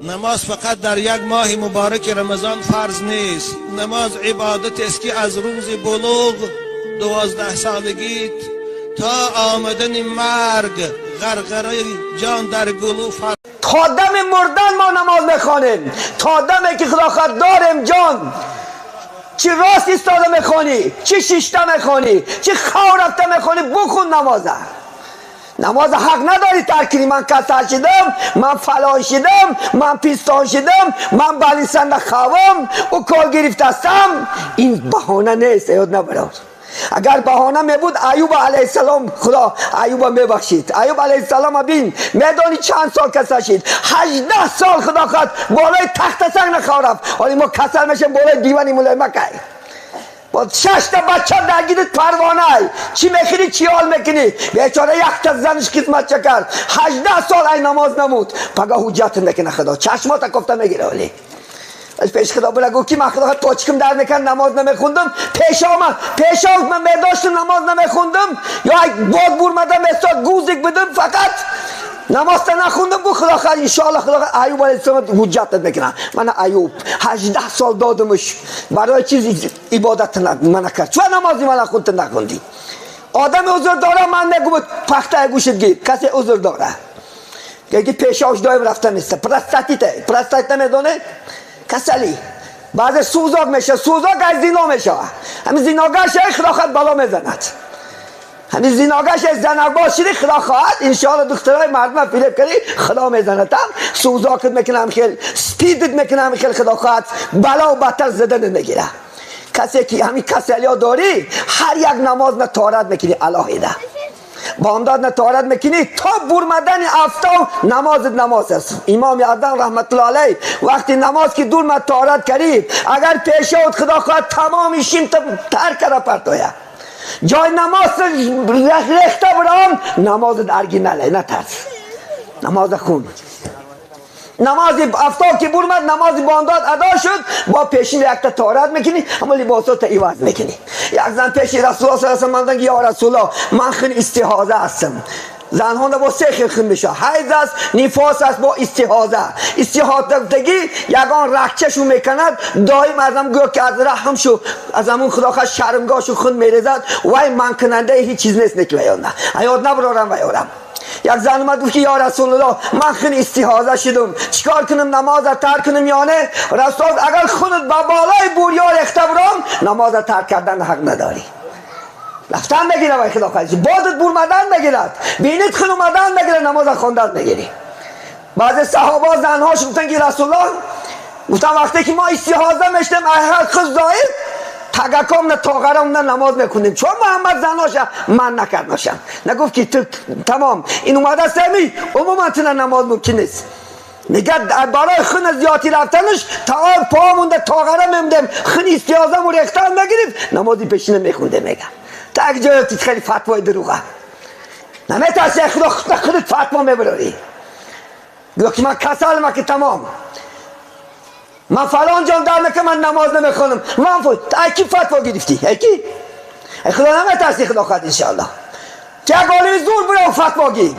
Намоз фақат дар як моҳи муборак Рамазон фарз нест. Намоз ибодат аст, ки аз рӯзи булуғ, 12 солагӣ, то омадани марг, ғарғараи ҷон дар гулӯ, фарз. Та дами мурдан мо намоз мехонем, та даме ки худо хоҳад дорем ҷон. Чӣ рост истода мехонӣ, чӣ шишта мехонӣ, чӣ хов рафта мехонӣ, бухун намоза. Намоз ҳақ надорӣ тарк кунӣ. Ман касал шидам, ман фалон шидам, ман пистон шидам, ман балисанда хавам, укол гирифтастам, ин баҳона нест, ёд набарор. Агар баҳона мебуд, Аюб алайҳиссалом, Худо Аюба мебахшид. Аюб алайҳиссалом бин, медонӣ чанд сол касал шид? 18 сол. Худо хоҳад, болои тахта санг нахов рафт. Ҳоли мо касал мешем, болои дивани мулоимакай, бо шашта бача даргирит, парвонай, чӣ мехӯрӣ, чӣ ҳол мекунӣ? Бечора якта заниш хизматча кард, 18 сол ай намоз намуд. Пага ҳуҷҷат мекуна, Худо чашмота кофта мегира. Оли пеш Худо бира, гуфт ки ман, Худо, почкам дард мекард, намоз намехундум, пешома пешов ман медоштам, намоз намехундум, ё ай бод бурмада месод, гузик будум, фақат намозта нахундум. Гу Худо хад, иншоалло, Худо Аюб алайҳиссалом ҳуҷҷатат мекунад. Мана Аюб, 18 сол додумуш, барои чиз ибодат мана кард? Чун намози мана хунд, нахундӣ. Одами узр дора, ман мегум, пахтаи гӯшит гир. Касе узр дора, ки пешовш доим рафта неста, простатите, простатита медонед, касалӣ, баъзе сӯзок мешавад, сӯзок аз зино мешавад. Ҳамин зиногар шавӣ, Худо хоҳад, бало мезанад. Ҳамин зиногар шавӣ, занакбоз шидӣ, Худо хоҳад, иншоалло, духтарои мардума фиреб кардӣ, Худо мезанад, там сӯзокат мекунам, хел спидат мекунам, хел, Худо хоҳад, бало бадтар заданат мегира. Касе ки ҳамин касалиҳо дорӣ, ҳар як намоз на тоҳорат мекунӣ алоҳида, бомдод на тоҳорат мекунӣ, то бурмадани афтоб намозат намоз аст. Имоми Аъзам раҳматуллоҳ алайҳ, вақти намоз ки дурмад, тоҳорат кардӣ, агар пешовд, Худо хоҳад, тамоми шимта тар кара партоя, ҷои намоз рехта бурам, намозат оригинале, натарс, намоза хун. Намози афтоб ки бурмад, намози бомдод адо шуд, бо пешин якта тоҳорат мекунӣ, ҳама либосота иваз мекунӣ. Як зан пеши Расулулло саллаллоҳу алайҳи васаллам: «Ё Расулуллоҳ, ман хун истиҳоза ҳастам». Занҳо бо се хел хун мешавад: ҳайз аст, нифос аст, бо истиҳоза. Истиҳозагӣ ягон рагчашу мекунад, доим аз ҳам гӯё ки аз раҳмшу, аз ҳамун, Худо хоҳад, шармгоҳшу хун мерезад. Вай манъкунандаи ҳеҷ чиз нест, неки ваёна ҳаёт набарорам ваёрам. Як зан омад, гуфт ки: «Ё Расулуллоҳ, ман хун истиҳоза шудум, чикор кунам, намоза тарк кунам ё не?» Расул: «Агар хунат ба болои бурё рехта буром, намоза тарк кардан ҳақ надорӣ, рафтан мегира». Вай, Худо хоҳад, бодат бурмадан мегирад, бинит хун омадан мегирад, намоза хондан мегирӣ. Баъзе саҳоба занҳош гуфтан ки Расулуллоҳ гуфтан, вақте ки мо истиҳоза мешудем, худ зоид тагаком на тоғарам на намоз мекунем, чун Муҳаммад заноша ман накард, нагуфт ки ту тамом ин омада семи умуман ту на намоз мумкин нест. Мегад, барои хун зиёдӣ рафтанаш та по монда тоғара мемдем, хун истиҳозаму рехтан мегирифт, намози пешина мехунде. Мега, так ҷоё хеле фатвои дурӯға наметарси, Худо худат фатво мебарорӣ. Гӯё ки ман касалма, ки тамом, ман фалон ҷон дар мекунам, ман намоз намехонам. Ман ай ки фатво гирифтӣ? Ай ки? Ай Худо наметарси? Худо хоҳад, иншоалло, ки як олими зур бирав, фатво гир.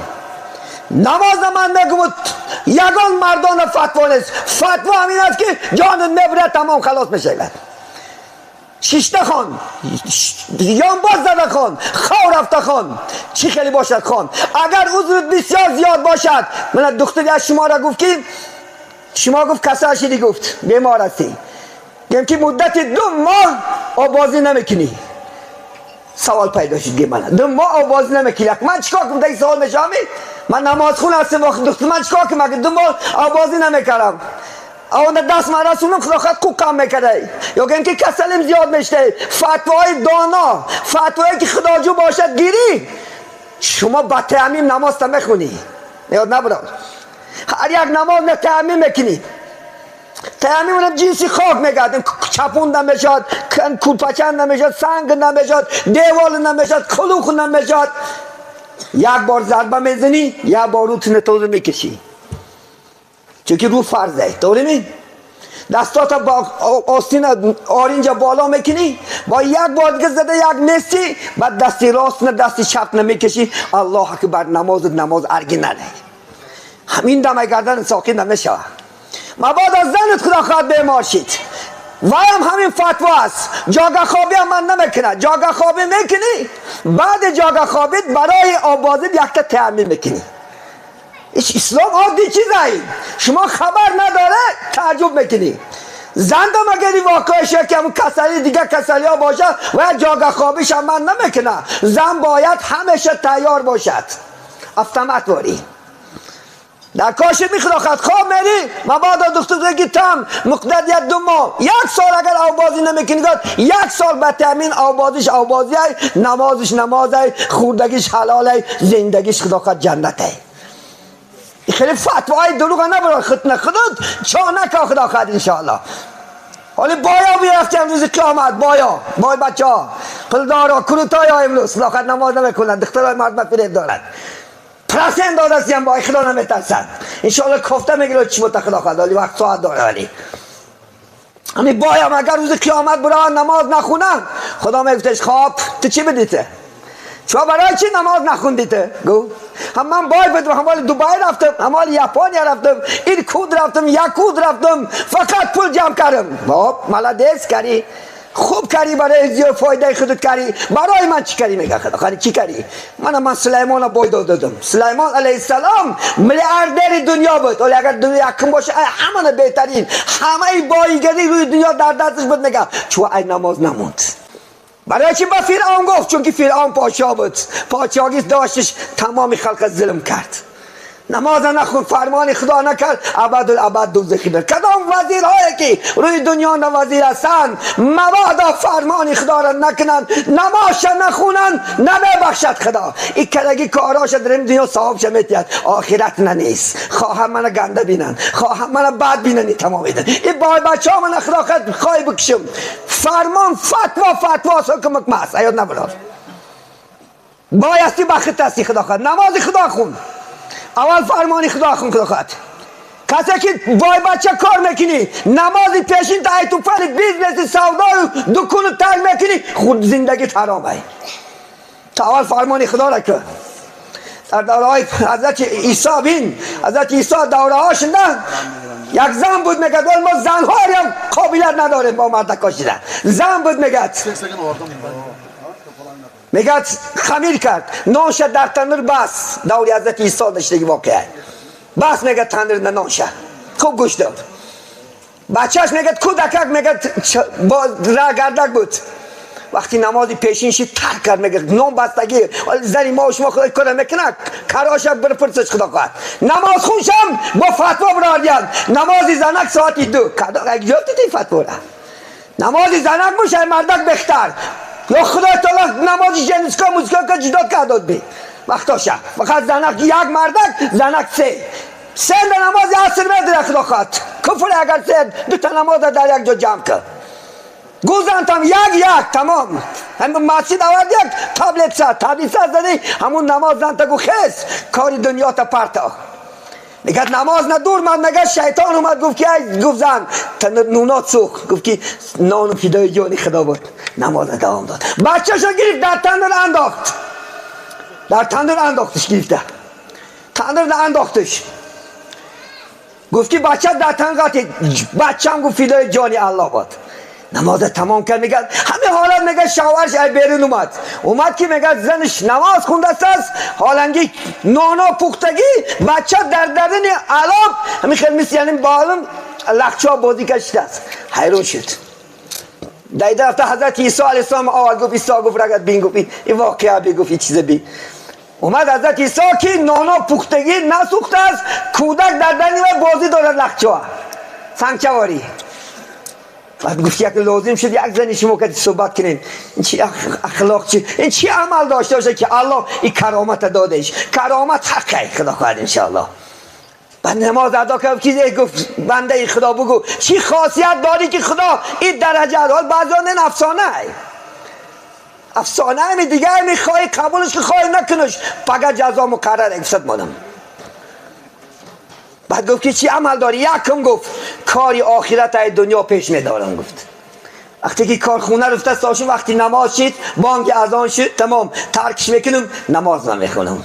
Намоз ман мегум, ягон мардона фатво нест. Фатво ҳамин аст, ки ҷонат мебурад, тамом, халос мешавад. Шишта хон, ёнбоз зада хон, хов рафта хон, чӣ хеле бошад хон. Агар узрат бисёр зиёд бошад, мана духтари аз шуморо гуфт ки шумо, гуфт, касал шидӣ, гуфт, бемор ҳастӣ, гем ки муддати 2 моҳ оббозӣ намекунӣ. Савол пайдо шуд, ге мана 2 моҳ оббозӣ намекунӣ, ман чикор кунам? Даги савол мешавам. Ман намозхун ҳастам, духтур, ман чикор кунам, агар 2 моҳ оббозӣ намекардам? Онда даст ман расулам, Худо хоҳад, қуқам мекардай, ё гем ки касалим зиёд мештай. Фатвои доно, фатвое ки худоҷӯ бошад гирӣ. Шумо ба таъмим намозта мехунӣ, ёд набурад, ҳар як намоз на таъмим мекунӣ. Таъмим ҷинси хок мегардем, чапун намешавад, курпачан намешавад, санг намешавад, девол намешавад, кулух намешавад. Як бор зарба мезанӣ, як бор рӯтина тоза мекашӣ, чунки рӯ фарзе дорими. Дастота бо остина оринҷа боло мекунӣ, бо як бор дига зада як мести, баъд дасти рост на дасти чап намекашӣ, Аллоҳ акбар, намозат намоз оригинале. Ҳамин дамай гардан соқит намешавад. مبادا زنت خدا خواهد بیمار شید و هم همین فتوا است. جاگه خوابی هم من نمیکنه. جاگه خوابی میکنی، بعد جاگه خوابیت برای آبازی یک تا تعمیر میکنی. اسلام عادی چیزایی شما خبر نداره تعجب میکنی. زن دم اگر واقعه شه که همون کسلی دیگه کسلی ها باشه و جاگه خوابیش هم من نمیکنه. زن باید همیشه تیار باشد. افتمت باری در کاش میخواد خواب میری، مبادا دکتر بگی تام مقدار یک دو ماه یک سال اگر آوازی نمیکنی، یک سال به تامین آوازیش آوازی، نمازش نماز، خوردگیش حلال، زندگیش خدا خود جنته. خیلی فتوای دروغ نبرا خود نخودت چا نکا خدا خود انشاءالله. حالا بایا بیرفتیم روز قیامت، بایا بای بچه ها پلدارا کروتای ها امروز خدا خود نماز نمیکنن، دخترای مردم فریب دارند، پرسند دادستیم بای خدا نمیترسند. انشاءالله کفته میگیره چی بوده خدا خود ولی وقت ساعت داره. ولی همین بایم اگر روز قیامت برا نماز نخونن، خدا میگفتش خواب تو چی بدیته؟ شما برای چی نماز نخوندیته؟ گو هم من بای بدم، هم مال دبی رفتم، هم مال ژاپن رفتم، این کود رفتم، یک کود رفتم، فقط پول جمع کردم. خب مالدیس کردی، خوب کردی، برای زیاد فایده خودت کردی، برای من چی کردی؟ میگه خدا خالی چی کردی؟ من سلیمان بای دادم. سلیمان علیه السلام میلیاردر دنیا بود. ولی اگر دنیا یکم باشه همه بهترین، همه بایگری روی دنیا در دستش بود. میگه چون ای نماز نموند. برای چی با فرعون گفت؟ چون که فرعون پادشاه بود، پادشاهی داشتش، تمام خلق ظلم کرد، نماز نخوند، فرمان خدا نکرد، ابدالابد دوزخی بر. کدام وزیرهایی که روی دنیا وزیر هستند مبادا فرمان خدا را نکنند، نماز نخونند، نمیبخشد خدا. این کلگی کاراش در این دنیا صاحب میتید، آخرت نه نیست. خواهم من گنده بینن، خواهم من بد بینن، تمام میدن. این بای بچه ها من خدا خواهی بکشم. فرمان فتوا فتوا حکم ماست، ایاد نبرار. بایستی بخت هستی خدا خواهد نماز خدا خون، اول فرمانی خدا خون خدا خواهد. کسی که بای بچه کار میکنی، نماز پیشین تا تو فر business سودا و دکون ترک میکنی، خود زندگی حرامه. تا اول فرمان خدا را که در دوره های حضرت عیسی بین، حضرت عیسی دوره هاش نه یک زن بود میگه ما زنها هم قابلیت نداریم با مردک کشیدن. زن بود میگه میگه خمیر کرد نانشه در تنور، بس دوری حضرت عیسی داشتگی واقعه بس میگه تنور نانشه خوب گوش داد. بچهش میگه کودکک میگه با گردک بود، وقتی نماز پیشین شد ترک کرد، میگه نام بستگی زنی ما و شما خدای کنه میکنه کراش بر پرسش خدا خواهد. نماز خونشم با فتوا براردیان نماز زنک ساعتی 2 کدا اگه دیدی فتوا را نماز زنک باشه مردک بهتر یا خدا تعالی نماز جنسکا موسیقا که جدا کرداد بی وقتاشه فقط زنک یک مردک زنک سه نماز عصر میده خدا خواهد کفر اگر سه دو تا نماز در یک جا جمع کرد گوزن یک یک تمام هم مسجد آورد یک تبلت سر تبلت سر زدی همون نماز زن تا گو خیز کاری دنیا تا پرتا میگه نماز نه دور من میگه شیطان اومد گفت که گفت زن نونات سوخت گفت که نان فدای جانی خدا بود نماز دوام داد بچه‌شو گرفت در تندر انداخت در تندر انداختش گرفته تندر انداختش گفت که بچه در تندر قطعی بچه‌م گفت فدای جانی الله بود نماز تمام کرد میگه همه حالت میگه شوهرش ای بیرون اومد که میگه زنش نماز خونده است حالانکه نانا پختگی بچه در درون علاب همین خیلی مثل یعنی بالم لخچا بازی کشیده است حیرون شد در رفته حضرت عیسی علیه السلام آورد گفت عیسی گفت رگت بین گفت این واقعه بی گفت این چیز بی اومد حضرت عیسی که نانا پختگی نسوخته است کودک در درون بازی دارد لخچا سنگچواری بعد گفت یک لازم شد یک زنی شما که صحبت کنین این چی اخلاق چی این چی عمل داشته باشه که الله این کرامت دادش کرامت حقه خدا خواهد انشاءالله. بعد نماز ادا کرد که گفت بنده خدا بگو چی خاصیت داری که خدا این درجه حال بعضا نه افسانه افسانه می دیگه میخوای قبولش که خواهی نکنش فقط جزا مقرر اکسد مادم. بعد گفت که چی عمل داری؟ یکم گفت کاری آخرت ای دنیا پیش میدارم گفت وقتی که کارخونه رفته ساشون وقتی نماز شد بانک اذان شد تمام ترکش میکنم نماز نمیخونم.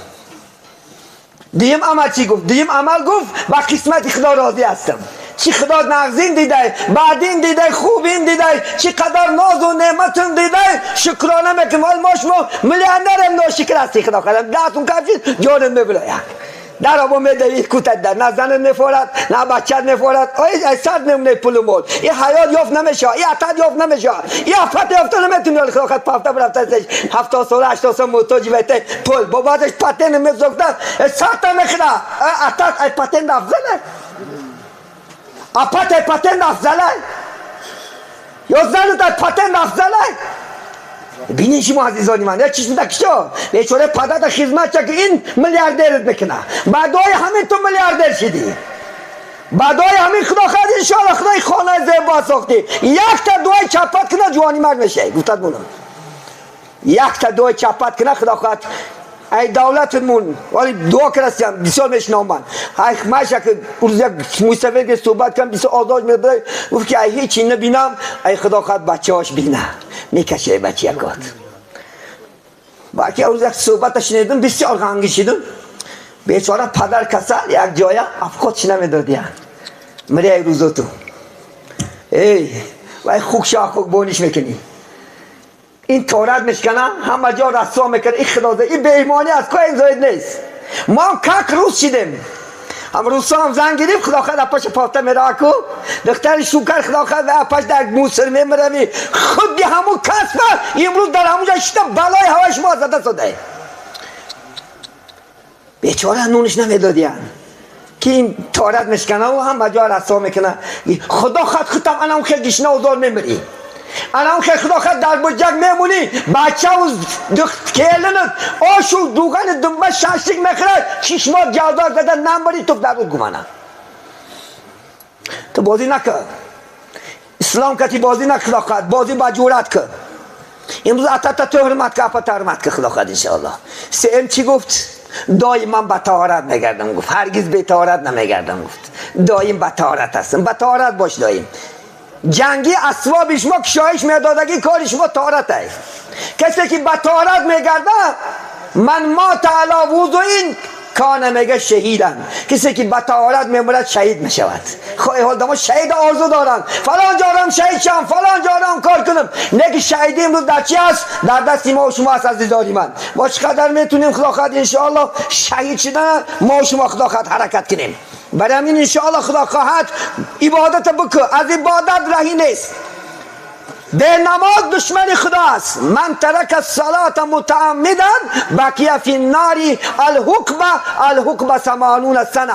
دیم عمل چی گفت؟ دیم عمل گفت با قسمت خدا راضی هستم. چی خدا نغزین دیده، بعدین دیده، خوبین دیده، چی قدر ناز و نعمتون دیده، شکرانه میکنم. حال ما شما میلیونرم ناشکر هستی خدا خدام دستون کفشید جانم میبلایم در آبا میدهید کوتت در نه زن نفورد نه بچه نفورد آی سر نمونه پول مول این حیات یافت نمیشه، این عطد یافت نمیشه، این افت یافت نمیتونی. خدا خد پفته برفته 70 سال 80 سال محتاجی بیته پول با بعدش پتن میزوکته سر میخوره. عطد ای پتن افضله، اپت ای پتن افضله، یا زنت ای پتن افضله. بینین شما عزیزانی من یک چیز میده بیچاره پدرت خدمت چه که این میلیاردرت میکنه، بعدای همین تو میلیاردر شدی، بعدای همین خدا خواهد انشاءالله خدای خانه زیبا ساختی. یک تا دوای چپت کنه جوانی مرد میشه. گفتد مونم یک تا دوای چپت کنه خدا خواهد ای دولتمون ولی دعا کردم بسیار میشنام من ای ماشه که روز یک موسفید که صحبت کردم بسیار آزاد میبره گفت که ای هیچی نبینم ای خدا خواهد بچه هاش بینه میکشه بچه یکات. باقی روز یک صحبت شنیدم بسیار غمگین شدم. بیچاره پدر کسل یک جای افکاتش نمیدادی مری ای روزو تو ای وای خوک شاه خوک بونیش میکنی این تورات میشکنه همه جا رسوا میکنه. این خدا این بی ایمانی از که این زاید نیست. ما هم کک روز شدیم، هم روسا هم زنگ گرفت خدا خدا پاش پافته میره کو دختر شوکر خدا خدا پاش در موسر میمروی خود همون کسب امروز در همونجا شده بلای هوای شما زده شده. بیچاره نونش نمیدادیان که این تورات میشکنه و هم جا رسوا میکنه. خدا خود خودم الان خیلی گشنه و زار میمری، الان که خدا خود در بجک میمونی بچه و دخت کلنت آش و دوغن دنبه ششتیک میخوره چشمات جلدار زده نمبری تو در بود گمانه. تو بازی نکن اسلام کتی بازی نکن خدا خود بازی با جورت کن. امروز اتتا تو حرمت که اپا حرمت که خدا خود انشاءالله. سیم چی گفت؟ دایم من به طهارت میگردم گفت، هرگز به طهارت نمیگردم گفت، دایم به طهارت هستم، به طهارت باش دایم. جنگی اسباب شما کشایش میدادگی کار شما طهارت است. کسی که به طهارت میگرده من ما تعالی وضوئین کان میگه شهیدم. کسی که به طهارت میمرد شهید میشود. خواهی حال دما شهید آرزو دارن فلان جارم شهید شم فلان جارم کار کنم. نه که شهیدی امروز در چی است؟ در دست ما و شما است عزیزانی من. ما چقدر میتونیم خدا خواهد انشاءالله شهید شدن ما و شما خدا خواهد حرکت کنیم. برای همین انشاءالله خدا خواهد عبادت بکن، از عبادت رهی نیست. به نماز دشمن خدا است. من ترک الصلاة متعمدا بقی فی النار الحقبه الحقبه 80 سنه.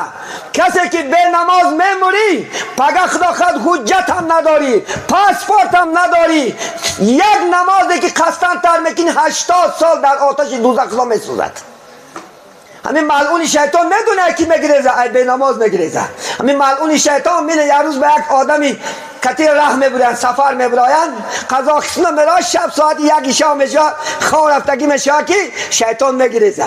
کسی که به نماز میموری پگه خدا خود حجت هم نداری، پاسپورت هم نداری، یک نمازی که قصداً تر میکنی 80 سال در آتش دوزخ خدا میسوزد. همین ملعون شیطان میدونه کی میگریزه، ای به نماز میگریزه. همین ملعون شیطان میره یه روز به یک آدمی کتی راه میبرن سفر میبرن قزاقستان میره، شب ساعت 1 شب میشه خواب رفتگی میشه که شیطان میگریزه.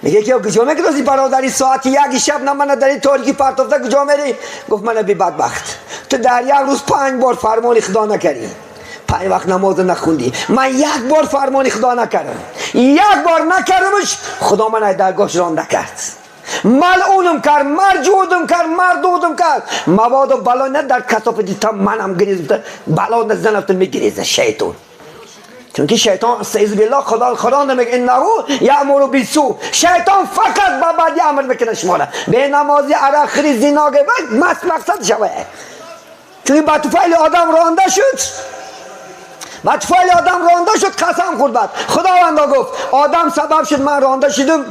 میگه که کجا میگریزی برادری ساعت 1 شب نه من در این تاریکی پرتافته کجا میری؟ گفت من بی بدبخت تو در یک روز 5 بار فرمان خدا نکردی، 5 وقت نماز نخوندی، من 1 بار فرمان خدا نکردم، 1 بار نکردمش خدا من از درگاهش رانده کرد، ملعونم کرد، مرجودم کرد، مردودم کرد. مواد و بلا نه در کثافت تا منم گریز بلا نزنم میگریزه شیطان. چون که شیطان استعیذ بالله خدا خدا نمیگه انه یامر بالسوء، شیطان فقط با بدی امر میکنه شما را به نمازی عرق خوری زنا مقصد شوه. چون با طفیل آدم رانده شد، با طفیل آدم رانده شد قسم خورد. بعد خداوند گفت آدم سبب شد من رانده شدم.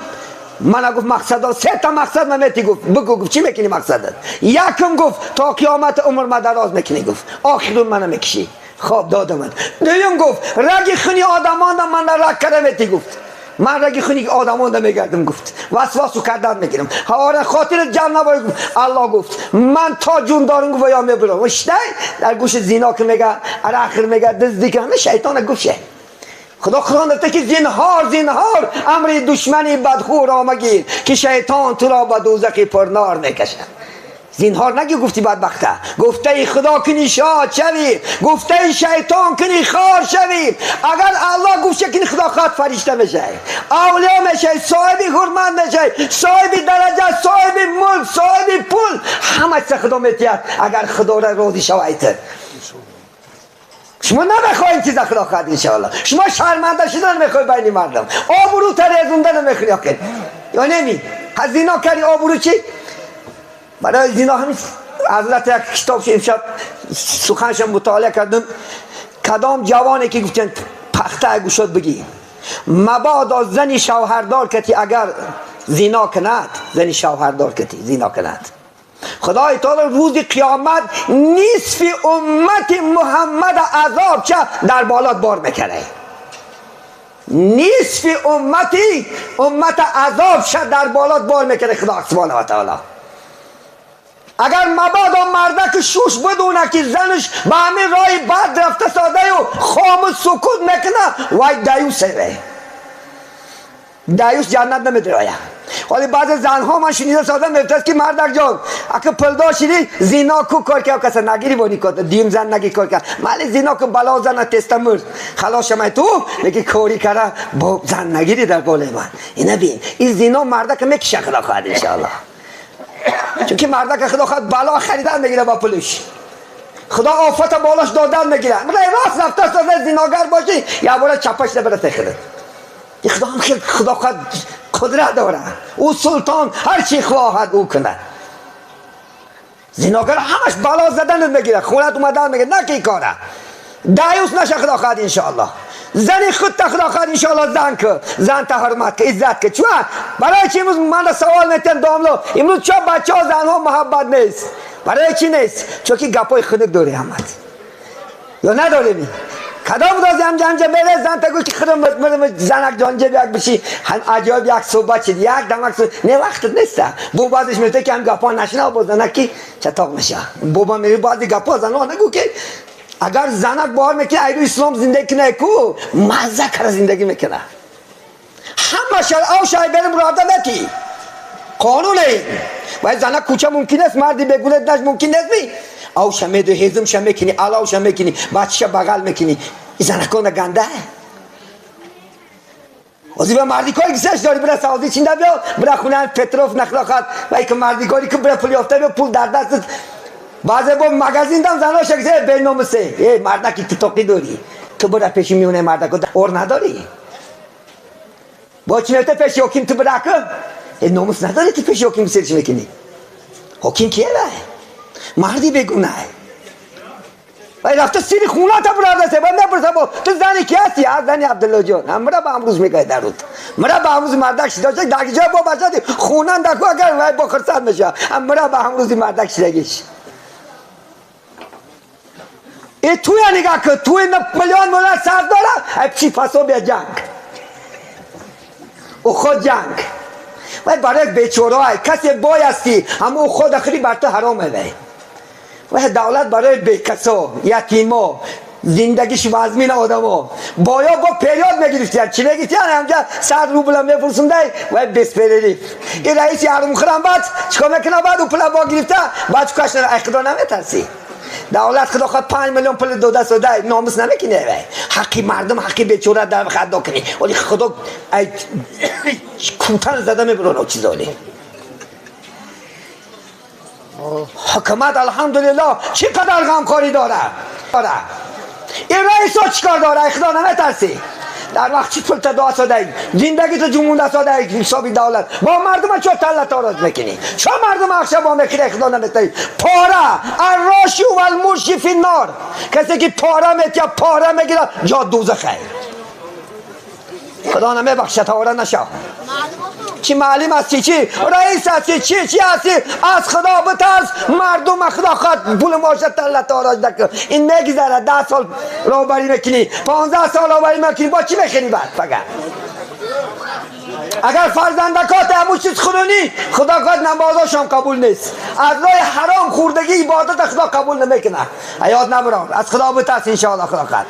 من گفت مقصد 3 تا مقصد من میتی گفت بگو. گفت چی میکنی مقصدت؟ یکم گفت تا قیامت عمر من دراز میکنی، گفت آخرون منو میکشی خواب دادم من. دویم گفت رگ خونی آدمان من رگ کرده میتی، گفت من رگ خونی آدمان میگردم، گفت وسواسو کردن میگیرم هواره خاطر جمع نباید. گفت الله گفت من تا جون دارم گفت یا میبرم وشته در گوش زینا که میگه عرق میگه دزدی که همه شیطان گفت خدا خدا که زینهار زینهار امر دشمنی بدخو را مگیر که شیطان تو را به دوزخ پرنار میکشد. زینهار نگی گفتی بدبخته، گفته خدا کنی شاد شوی، گفته شیطان کنی خار شوی. اگر الله گفته کنی خدا خواهد فرشته میشه، اولیا میشه، صاحب حرمت میشه، صاحب درجه، صاحب ملک، صاحب پول، همه همه چیز خدا میتید اگر خدا را راضی شوید. شما نمیخواین چیز خدا خواهد انشاءالله. شما شرمنده شدن نمیخوای بین مردم، آبرو تر از نمیخوای یا نمی زینا کردی آبرو چی؟ برای زینا همین حضرت یک کتاب امشب سخنش مطالعه کردم. کدام جوانی که گفتن پخته گوشت بگی مبادا زنی شوهردار کتی اگر زینا کند، زنی شوهردار کتی زینا کند، خدای تعالی روز قیامت نصف امت محمد عذاب چه در بالات بار میکنه. نصف امت عذاب چه در بالات بار میکنه خدا سبحانه و تعالی. اگر مبادا مردک شوش بدونه که زنش به همین راه بد رفته ساده و خام سکوت میکنه، وای دیوسه، دیوس جنت نمیدراید. ولی بعض زنها من شنیده ساده میفته که مردک جان اگه پلدار شدی زینا کو کار که کس نگیری بانی کار دیم زن نگی کار کرد مالی زینا کو بلا زن تست مرد خلاص شما تو میگی کوری کرا با زن نگیری در قول من. اینا ببین این زینا مردک میکشه خدا خواهد ان شاء الله، چون که مردک خدا خواهد بلا خریدن میگیره با پولش، خدا آفت بالاش دادن میگیره. راست رفته ساده زیناگر باشی یا برای چپش نبره تخرد. خدا هم خیلی خدا خواهد قدرت داره، او سلطان هر چی خواهد او کنه. زیناگر همش بلا زدن میگیره، خونت اومدن میگیره، نه که کاره دیوس نشه خدا خواهد انشاءالله. زنی خود تا خدا خواهد انشاءالله زن که زن تا حرمت که عزت که. چون برای چی امروز من سوال میتن داملو امروز چه بچه ها زنها محبت نیست؟ برای چی نیست؟ چون که گپای خنک داری همت یا نداری. کدام روز هم جنجه بره زن تا گوش خودم مرم زنک جانجه یک بشی هم عجایب یک صحبت شد یک دمک صحبت نه وقت نیست. بو بعضش میگه که هم گپا نشنه با زنکی چطاق میشه. بابا میگه بعضی گپا زنها نگو که اگر زنک بار میکنه ایرو اسلام زندگی کنه کو مزه کرده زندگی میکنه. همه شل او شای برم راده بکی قانونه و زنک کوچه ممکن است مردی بگونه نش ممکن نیست می او شمیده هزم شمیکنی علاو شمیکنی بچه بغل میکنی این زنکان گنده وزی به مردی کاری گسش داری برا سعودی چینده بیا برا خونه پتروف نخلاخت و ایک مردی کاری که برا پول یافته بیا پول در دست بعضی با مگازین دم زنها شکسته به ناموسه ای مردکی تو تاقی داری تو برا پیش میونه مردک اور نداری با چی میفته پیش حکیم تو برا کن ای ناموس نداری تو پیش حکیم سرچ میکنی. حکیم کیه؟ مردی بگونه و رفته سیر خونه تا برده سه بنده برده با تو زنی کی هستی؟ از زنی عبدالله جان هم مرا به امروز میگه درود مرا به امروز مردک شده در جای با بچه خونه دکو اگر وای با خرسند میشه هم مرا به امروز مردک شدگیش. ای توی نگاه که توی میلیون مولر سر داره ای چی پسو بیا جنگ او خود جنگ و برای بیچاره کسی بایستی هم او خود آخری بر تو حرامه. و دولت برای بیکسا یتیما زندگیش وزمین آدما بایا با پریاد میگرفتن چی میگرفتن همجا 100 روبل میفرستنده و 20 پریری این رئیس یارم خرم بعد چیکار میکنه بعد او پول با گرفته بعد چیکارش اقدا نمیترسی دولت خدا خود 5 میلیون پول داده ساده ناموس نمیکنه حقی مردم حقی بیچاره در خدا کنی ولی خدا ای کوتن زده میبرونه چیزالی. حکومت الحمدلله چقدر غمخواری داره. این رئیس ها چیکار داره؟ خدا نمیترسی در وقت چی پول تا ساده زندگی تو جمونده ساده حسابی دولت با مردم چه تله تاراج میکنی چه مردم اخشب با میکنی خدا نمیترسی. پاره الراشی و المرشی فی النار کسی که پاره میتیا پاره میگیره جا دوزخه خدا نمیبخشه تا نشه. چی معلم هستی چی رئیس هستی چی چی هستی از خدا بترس مردم خدا خواهد پول ماشت تله تاراج نکن. این میگذره 10 سال راهبری میکنی 15 سال راهبری میکنی با چی میخری بعد فقط اگر فرزندکات همون چیز خونی خدا خواهد نمازاش هم قبول نیست. از راه حرام خوردگی عبادت خدا قبول نمیکنه. حیات نبرار از خدا بترس انشاءالله خدا خواهد.